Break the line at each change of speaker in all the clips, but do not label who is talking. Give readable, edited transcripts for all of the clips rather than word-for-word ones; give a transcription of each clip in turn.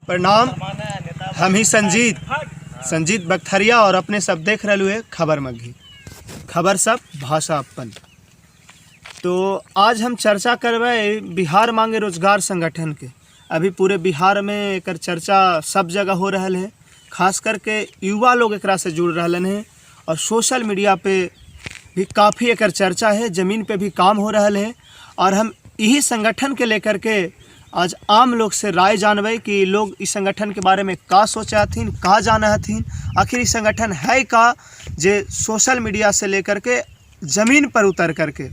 प्रणाम। हम ही संजीत संजीत बख्तरिया और अपने सब देख रहे है खबर मग्घी, खबर सब भाषा अपन। तो आज हम चर्चा करबै बिहार मांगे रोजगार संगठन के। अभी पूरे बिहार में एकर चर्चा सब जगह हो रहा है, खास करके युवा लोग एकरा से जुड़ रहे हैं और सोशल मीडिया पे भी काफ़ी एकर चर्चा है, ज़मीन पे भी काम हो रहा है। और हम यही संगठन के लेकर के आज आम लोग से राय जानबै कि लोग इस संगठन के बारे में का सोचा हथिन, का जाना हथिन, आखिर ई संगठन है का जे सोशल मीडिया से लेकर के ज़मीन पर उतर करके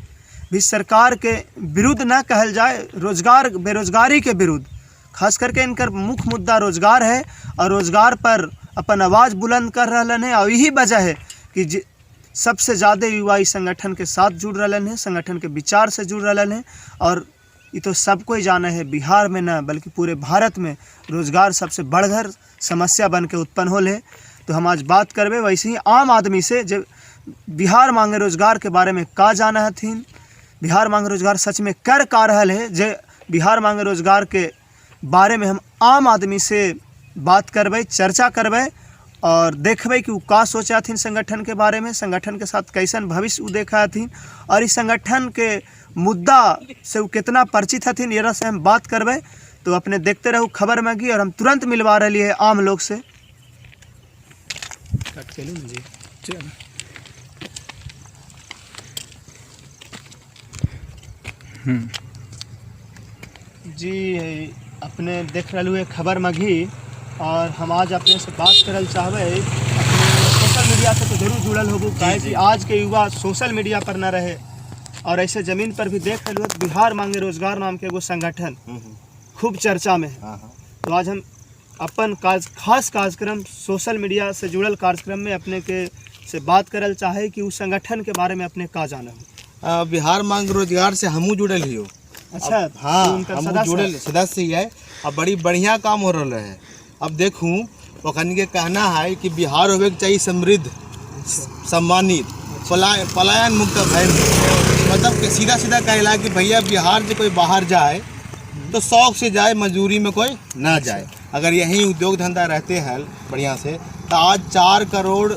भी सरकार के विरुद्ध न कहल जाए, रोजगार बेरोजगारी के विरुद्ध, खास करके इनकर मुख्य मुद्दा रोजगार है और रोजगार पर अपन आवाज़ बुलंद कर रहा है। और यही वजह है कि सबसे ज़्यादा युवा इस संगठन के साथ जुड़ रहे हैं, संगठन के विचार से जुड़ रहे हैं। और ये तो सबको ही जाना है, बिहार में न बल्कि पूरे भारत में रोजगार सबसे बढ़कर समस्या बन के उत्पन्न होल है। तो हम आज बात करबे वैसे ही आम आदमी से जब बिहार मांगे रोजगार के बारे में का जाना हथिन, बिहार मांगे रोजगार सच में कर का रहल है, जे बिहार मांगे रोजगार के बारे में हम आम आदमी से बात करबै, चर्चा करबै और देखबै कि उ का सोचा हथिन संगठन के बारे में, संगठन के साथ कैसन भविष्य उ देखा हथिन और इस संगठन के मुद्दा से उ कितना परिचित हथिन, ये से हम बात करबै। तो अपने देखते रहू खबर मग्घी और हम तुरंत मिलवा रही है आम लोग से। कट के लूँ जी, चलो। जी, अपने देख रहे है खबर मग्घी और हम आज अपने से बात करल चाहबै। अपने सोशल मीडिया से तो जरूर जुड़ल होबू, काहे कि आज के युवा सोशल मीडिया पर न रहे और ऐसे जमीन पर भी देख रहे हो बिहार मांगे रोजगार नाम के एगो संगठन खूब चर्चा में है। तो आज हम अपन काज खास कार्यक्रम सोशल मीडिया से जुड़ल कार्यक्रम में अपने के से बात करल चाहे कि उस संगठन के बारे में अपने का जाना हो।
बिहार मांग रोजगार से हमू जुड़ल हियो।
अच्छा,
हाँ,
तो उनका
हम
सदस्य
जुड़ल सदस्य ही है और बड़ी बढ़िया काम हो रहा है। अब देखूं ओखन के कहना है कि बिहार होवे के चाहिए समृद्ध, सम्मानित, पलायन मुक्त भय। मतलब कि सीधा सीधा कहला कि भैया बिहार से कोई बाहर जाए तो शौक से जाए, मजदूरी में कोई ना जाए। अगर यहीं उद्योग धंधा रहते हैं बढ़िया से तो आज 4 करोड़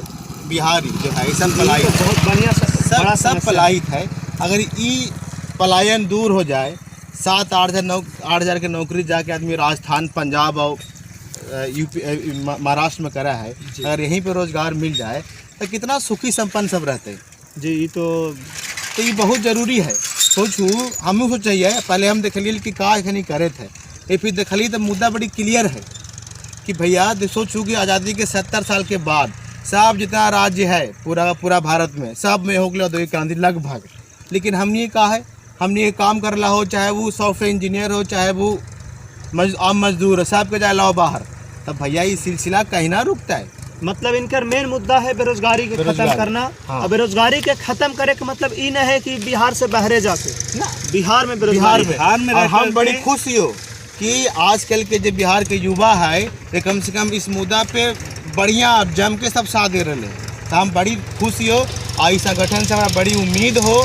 बिहारी जो है सब
ये
पलायन
तो बहुत बढ़िया
सब
बड़ा
सब
समस्या है।
पलायित है। अगर ई पलायन दूर हो जाए, 7-8 हज़ार 9-8 हज़ार के नौकरी जाके आदमी राजस्थान, पंजाब और यूपी, महाराष्ट्र में करा है, अगर यहीं पे रोजगार मिल जाए तो कितना सुखी संपन्न सब रहते हैं।
जी, ये तो
ये बहुत जरूरी है। सोचू हमहूँ सोचिए, पहले हम देखलिए कि का एखनी करे थे, ये फिर देखलिए तो मुद्दा बड़ी क्लियर है कि भैया सोचू कि आज़ादी के 70 साल के बाद सब जितना राज्य है पूरा पूरा भारत में सब में हो गया औद्योगिक क्रांति लगभग, लेकिन हमने का है, हमने ये काम कर रहा हो, चाहे वो सॉफ्टवेयर इंजीनियर हो, चाहे वो आम मजदूर हो, सबके जाए लाओ बाहर, तब भैया ये सिलसिला कहीं ना रुकता है।
मतलब इनकर मेन मुद्दा है बेरोजगारी के खत्म
बेरोजगारी,
करना।
हाँ।
और बेरोजगारी के खत्म करे के मतलब ई न है कि बिहार से बाहरे जाके
ना,
बिहार में
बिहार
बेरोजगारी
में
बिहार में
और
रह
हम
करके-
बड़ी खुश हो कि आजकल के जो बिहार के युवा है ये कम से कम इस मुद्दा पे बढ़िया जम के सब साथ दे रहे हैं। तो हम बड़ी खुशी हो और इस संगठन से हमारा बड़ी उम्मीद हो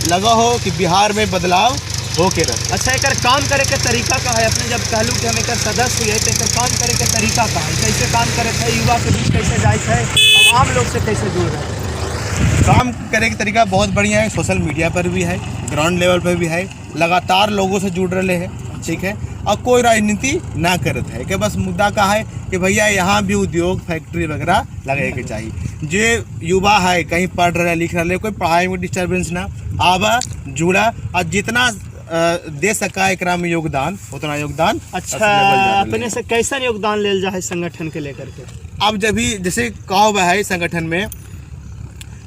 लगा हो कि बिहार में बदलाव हो के रहे।
अच्छा, एकर काम करे के तरीका का है? अपने जब कहलू कि हम एकर सदस्य है तो एकर काम करे के तरीका का है, कैसे काम करे है, युवा के बीच कैसे जाए है और आम लोग से कैसे जुड़ रहे हैं?
काम करे के तरीका बहुत बढ़िया है, सोशल मीडिया पर भी है, ग्राउंड लेवल पर भी है, लगातार लोगों से जुड़ रहे हैं, ठीक है। और कोई राजनीति ना करत है कि बस मुद्दा का है कि भैया यहाँ भी उद्योग फैक्ट्री वगैरह लगे के चाहिए। जो युवा है कहीं पढ़ रहे लिख रहे, कोई पढ़ाई में डिस्टर्बेंस ना आवा जुड़ा और जितना दे सका एकरा में योगदान उतना योगदान
अच्छा,
लेवल जा रहले।
अपने से कैसन योगदान लेल जाए है संगठन के लेकर के?
अब जब भी जैसे कहो है संगठन में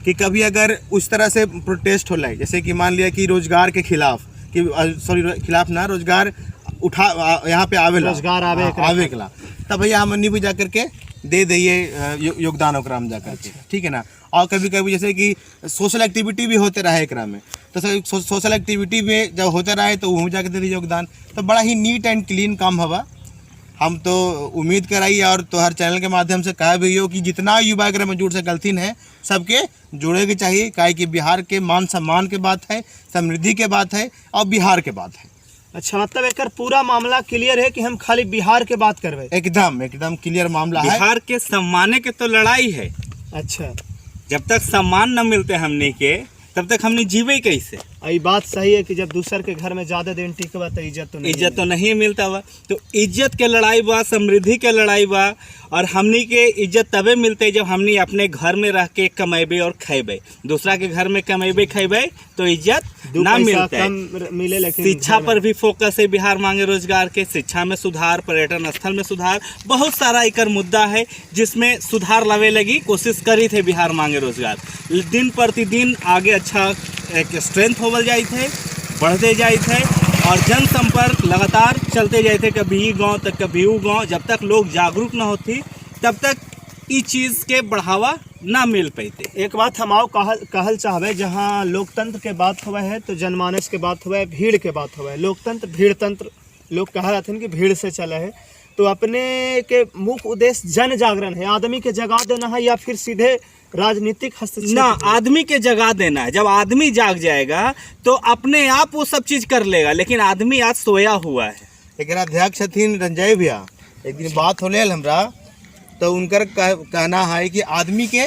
कि कभी अगर उस तरह से प्रोटेस्ट हो लाए, जैसे कि मान लिया कि रोजगार के खिलाफ कि सॉरी खिलाफ ना, रोजगार उठा यहाँ पे आवेला,
रोजगार आवे
हाँ,
एकरा।
आवे के ला, तब भैया हमनी भी जा करके दे दिए योगदान ओकरा में जा करके, ठीक है ना। और कभी कभी जैसे कि सोशल एक्टिविटी भी होते रहे एकरा में, तो सोशल एक्टिविटी में जब होते रहे तो वहाँ जाके दे दिए योगदान। तो बड़ा ही नीट एंड क्लीन काम हवा। हम तो उम्मीद कराई और तो हर चैनल के माध्यम से कहा भी हो कि जितना युवा एकरा में जुड़ सकलथिन है सबके जुड़े के चाहिए, काहे कि बिहार के मान सम्मान के बात है, समृद्धि के बात है और बिहार के बात है।
अच्छा, मतलब एकर पूरा मामला क्लियर है कि हम खाली बिहार के बात करबै।
एकदम एकदम क्लियर मामला है।
बिहार के सम्माने के तो लड़ाई है।
अच्छा,
जब तक सम्मान न मिलते हमने के तब तक हमने जीवे कैसे?
ई बात सही है कि जब दूसर के घर में ज्यादा दिन टिकबा तो इज्जत तो नहीं।
इज्जत तो नहीं मिलता बा। तो इज्जत के लड़ाई बा, समृद्धि के लड़ाई बा, और हमनी के इज्जत तबे मिलते जब हमनी अपने घर में रह के कमेबे और खेबे। दूसरा के घर में कमेबे खेबे तो इज्जत
दू
ना
पैसा
मिलते।
कम मिले लेकिन
शिक्षा
घर में-
पर भी फोकस है बिहार मांगे रोजगार के। शिक्षा में सुधार, पर्यटन स्थल में सुधार, बहुत सारा एकर मुद्दा है जिसमें सुधार लावे लगी कोशिश करी थे बिहार मांगे रोजगार। दिन प्रतिदिन आगे अच्छा एक स्ट्रेंथ होवल जाइत है, बढ़ते जाइत है और जनसंपर्क लगातार चलते जाते थे, कभी ई गाँव तक कभी ऊ गाँव। जब तक लोग जागरूक न होती तब तक ई चीज़ के बढ़ावा ना मिल पाते।
एक बात हम आओ कहल कहल चाहबे, जहाँ लोकतंत्र के बात हुआ है तो जनमानस के बात हुआ है, भीड़ के बात हुआ है। लोकतंत्र भीड़ तंत्र लोग कह रहे कि भीड़ से चले है, तो अपने के मुख्य उद्देश्य जन जागरण है, आदमी के जगा देना है या फिर सीधे राजनीतिक हस्तक्षेप
ना
है?
आदमी के जगा देना है। जब आदमी जाग जाएगा तो अपने आप वो सब चीज कर लेगा, लेकिन आदमी आज सोया हुआ है।
एक अध्यक्ष हथिन रंजय भैया, एक दिन बात होले हल हमरा, तो उनकर कहना है कि आदमी के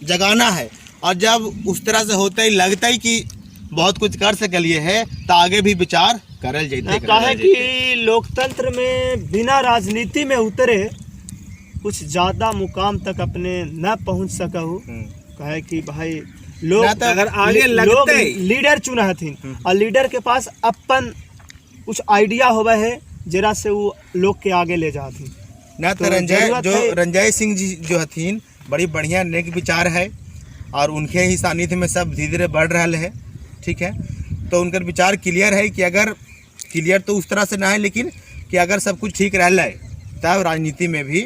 जगाना है, और जब उस तरह से होता ही लगता ही कि बहुत कुछ कर सकलिए है तो आगे भी विचार करल जैते।
काहे कि लोकतंत्र में बिना राजनीति में उतरे कुछ ज़्यादा मुकाम तक अपने न पहुंच सकहु। कहे कि भाई लोग
ना तो
अगर आगे
लोग
लगते
लीडर चुना हथिन और लीडर के पास अपन कुछ आइडिया होवे है जरा से वो लोग के आगे ले जाथिन।
ना तो
तो
रंजय
जरूरत
जो
है-
रंजय सिंह जी जो हथिन बड़ी बढ़िया नेक विचार है और उनके ही सानिध्य में सब धीरे धीरे बढ़ रहा है। ठीक है, तो उनकर विचार क्लियर है कि अगर क्लियर तो उस तरह से ना है, लेकिन कि अगर सब कुछ ठीक रह है तब राजनीति में भी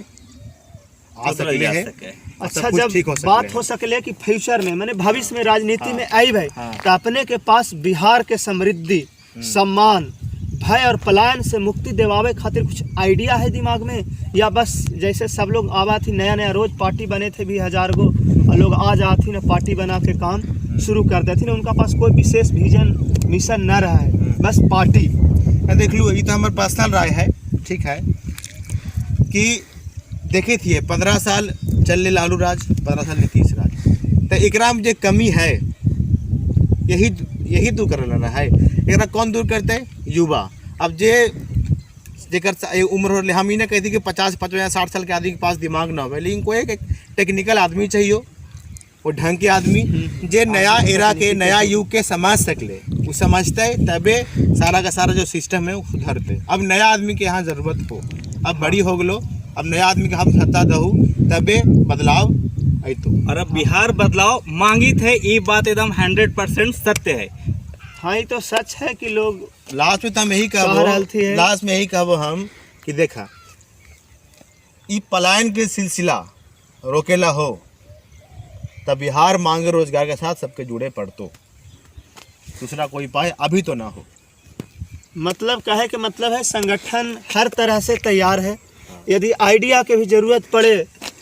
आ
उतरल
सकले
जा
है।
सके।
और
अच्छा,
सब कुछ
जब
ठीक हो सकले
बात
है।
हो सकले कि फ्यूचर में माने भविष्य में राजनीति में आई भाई
हाँ।
तो अपने के पास बिहार के समृद्धि, सम्मान, भय और पलायन से मुक्ति दिवावे खातिर कुछ आइडिया है दिमाग में, या बस जैसे सब लोग आवा थी नया नया रोज पार्टी बने थे भी हजार गो और लोग आ जाती ना पार्टी बना के काम शुरू कर देती ना, उनका पास कोई विशेष विजन मिशन न रहा है, बस पार्टी।
मैं देख लूँ, ये तो हमारे पर्सनल राय है। ठीक है कि देखे थे 15 साल चल ले लालू राज, 15 साल नीतीश राज, तो एकरा में जे कमी है यही यही दूर करे ला है। एकरा कौन दूर करते? युवा। अब जे जेकर उम्र हो, हम ई ना कहती कि 50 55 60 साल के आदमी के पास दिमाग ना हो, लेकिन कोई एक टेक्निकल आदमी चाहिए, वो ढंग के आदमी जे नया एरा के नया युग के समझ सकले, वो समझते तबे सारा का सारा जो सिस्टम है वो सुधरते। अब नया आदमी के यहाँ जरूरत हो, अब बड़ी हो गलो, अब नया आदमी के हम सत्ता दहू तबे बदलाव अतो।
और अब बिहार बदलाव मांगित है, ये बात एकदम 100% सत्य है।
हाँ, ये तो सच है कि लोग
लास्ट में तो हम यही
कह रहल थी
कहबो,
है।
लास्ट में यही कहबो हम कि देखा ई पलायन के सिलसिला रोकेला हो तब बिहार मांगे रोजगार के साथ सबके जुड़े पड़तो, दूसरा कोई उपाय अभी तो ना हो।
मतलब कहे के मतलब है संगठन हर तरह से तैयार है, यदि आइडिया के भी जरूरत पड़े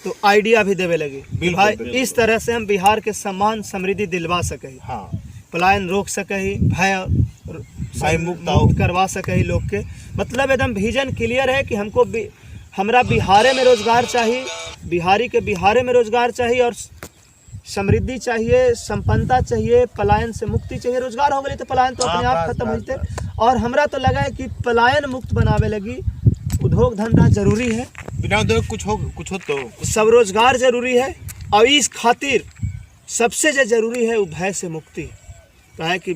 तो आइडिया भी देवे लगी।
बिल्कुल,
भाई
बिल्कुल।
इस तरह से हम बिहार के सम्मान समृद्धि दिलवा सके,
हाँ,
पलायन रोक सके, भय
भय मुक्त आओ।
करवा सके लोग के। मतलब एकदम विजन क्लियर है कि हमको हमरा बिहारे में रोजगार चाहिए, बिहारी के बिहारे में रोजगार चाहिए और समृद्धि चाहिए, संपन्नता चाहिए, पलायन से मुक्ति चाहिए। रोजगार हो गई तो पलायन तो अपने
हाँ,
आप
बस,
खत्म
बस,
होते। और हमरा तो लगा है कि पलायन मुक्त बनावे लगी उद्योग धंधा जरूरी है,
बिना उद्योग कुछ हो कुछ हो तो
सब रोजगार जरूरी है, और इस खातिर सबसे जो जरूरी है वो भय से मुक्ति। काहे कि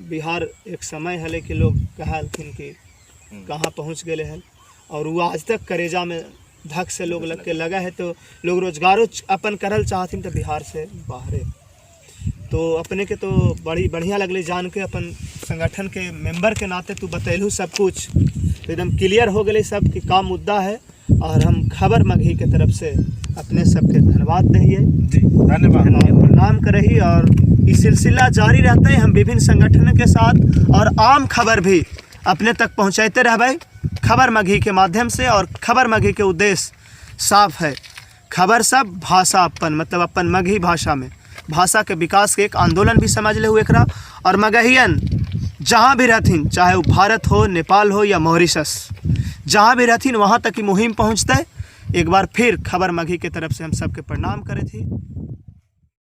बिहार एक समय है कि लोग कहलथिन कि कहाँ पहुँच गए हैं, और वो आज तक करेजा में धक से लोग लग के लगा है, तो लोग रोजगारो अपन करल चाहथिन तो बिहार से बाहरे। तो अपने के तो बड़ी बढ़िया लगले जान के, अपन संगठन के मेंबर के नाते तू बतैलू सब कुछ, तो एकदम क्लियर हो गए सब कि का मुद्दा है। और हम खबर मगही के तरफ से अपने सबके धन्यवाद दहिए
जी, धन्यवाद
और प्रणाम करही। और ये सिलसिला जारी रहता है, हम विभिन्न संगठन के साथ और आम खबर भी अपने तक पहुँचाते रहबै खबर मगही के माध्यम से। और खबर मगही के उद्देश्य साफ है, खबर सब भाषा अपन मतलब अपन मगही भाषा में भाषा के विकास के एक आंदोलन भी समझ ले हुए एकरा। और मगहियन जहाँ भी रहथिन, चाहे वो भारत हो, नेपाल हो या मॉरिशस, जहाँ भी रहथिन वहाँ तक की मुहिम पहुँचते। एक बार फिर खबर मगही के तरफ से हम सबके प्रणाम करे थी।